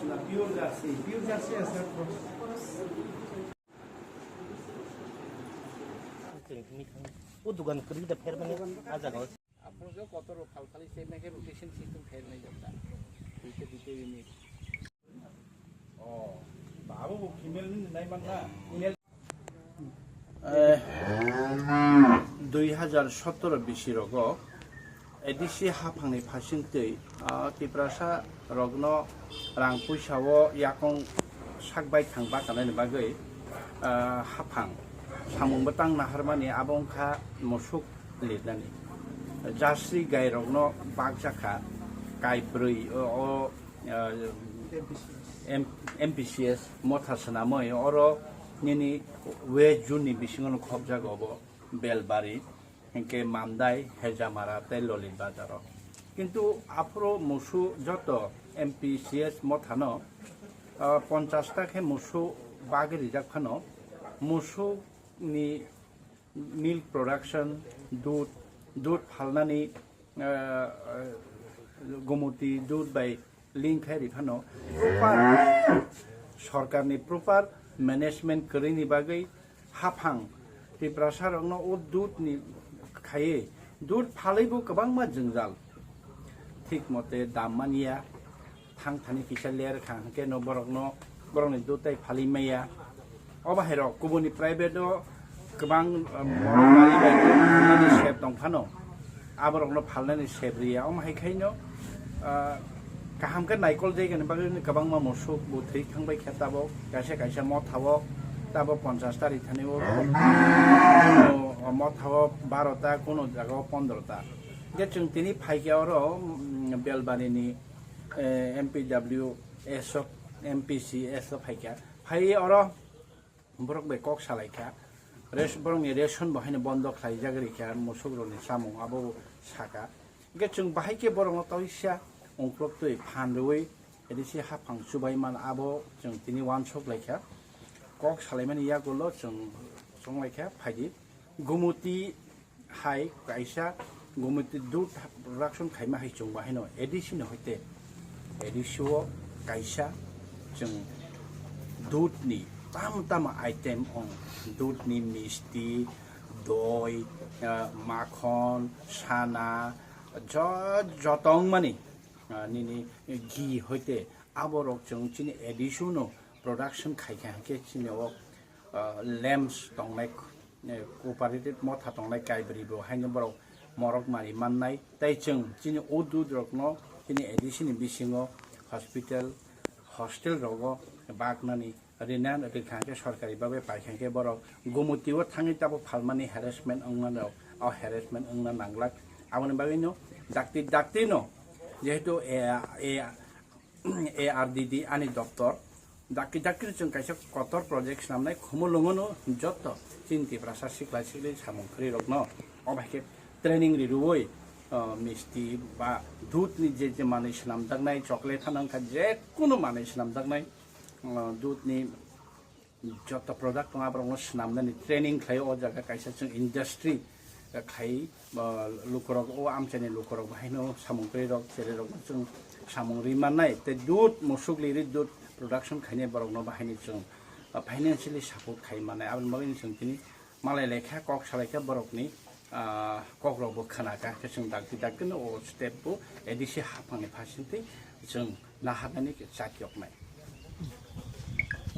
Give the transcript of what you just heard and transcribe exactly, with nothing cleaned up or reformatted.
Pure jersey, pure jersey আছে। O dogan kwrwi da pher mani a jaga o. Aphuru jo kotor rok phal phali se mekhe rotation system khairnai jokta. Duita duita unit. Oh, ba abo bo female ni nai man na. Male. Eh, dui hajar sotoro bisi rogo A D C haphangni phasingtwi, ah, Tiprasa rokno rang puisa o yakong sak bai thang bakanani bagwi, ah, haphang samung bwtang naharmani abo wngkha musuk lirnani. Jasri gai rokno bakjakha kai brwi o, o, ah, M P C S motha swnamwi oro nini West Zone ni bisingo no khopjago obo Belbari, hinkhe Mandai, Hejamara tei Lolit Bazar o. Kintu aphuru musu joto M P C S mothano, ah, ponchash ta khe musu bagwi rijak phano musu ni milk production, dud, dud phalnani, ah, ah, Gumuti dud bai link khai ri phano proper sorkarni proper management kwrwini bagwi haphang Tiprasa rokno o dud ni khaiwi dud phalwi bo kwbangma jwngjal thik mote dam manya thang thani kisa ler kha hwnkhe no borokno borokni dud tai phalwi maya. O bahai rok kubuni private o kwbang, um, borok gari bai nani sep tong phano aborokno phalnani sep riya. Omo hai khaino, ah, kaham khe naikol jaigani bagwi kwbangma musuk bo thwi thangbai khe tabok kaisa kaisa mothao tabo ponchash ta ri thani o, o mothao baro ta, kuno jaga o pondro ta. Hwnkhe chwng tini phaikhe oro, mm, Belbari ni, eh, M P W S o, M P C S o phaikha. Phai oro borok bai kok salai kha. Res-, borokni ration bo haino bondo khlaijak ri kha, musuk rokni chamung abo saka. Hwnkhe chwng bahai khe borokno toisa ungkloktwi phan rwui A D C haphang chubai man abo chwng tini uansuk lai kha. Kok salaimani yagulo chwng chong lai kha, phaidi. Gumuti hai kaisa Gumuti dud production khaima hai chwng bahaino A D C no hoite A D C o kaisa chwng dud ni tamo tamo item ong, dud ni misti, doi, ah, makhon, sana, jo-, joto wngmani, ah, nini ghee hoite aborok chwng chini A D C no production khaikha hwnkhe chini o, ah, lamps tongnai, eh, cooperative motha tongnai kaibrwi bo haino borok morok mari mannai. Tei chwng chini o dud rokno chini A D C ni bisingo hospital, hostel rogo baknani rina rikha hwnkhe sorkari bagwi paikha hwnkhe borok Gumuti o thangwi tabo phalmani harassment wngna rok, o harassment wngna nanglak. Aboni bagwino dakti dakti no jehetu, eh, eh, A R D D ani doptor, dakti dakti chwng kaisa kotor project swnamnai, Khumulwngo no joto chini Tiprasa sikla sikli samung kwrwi rokno o bai khe training ri rwui, ah, misti ba dud ni je je manwi swnamjaknai, chocolate hano wngkha je kunu manwi swnamjaknai, ah, dud ni joto product tongo, aborokno swnamnani training khlai o jaga kaisa chwng industry, eh, khai, eh, lukurok o amchaini lukurok bahaino samung kwrwi rok, cherwi rokno chwng samung rwi mannai, tei dud musuk lirwi dud production khainai borokno bahaino chwng, eh, financially support khai mannai. Aboni bagwino chwng tini malai lai kha, kok salai kha borokni, ah, kok rokbo khna kha, khe chwng dakti dakti no o step bo A D C haphangni phasingtwi chwng naharnani khe chak yoknai.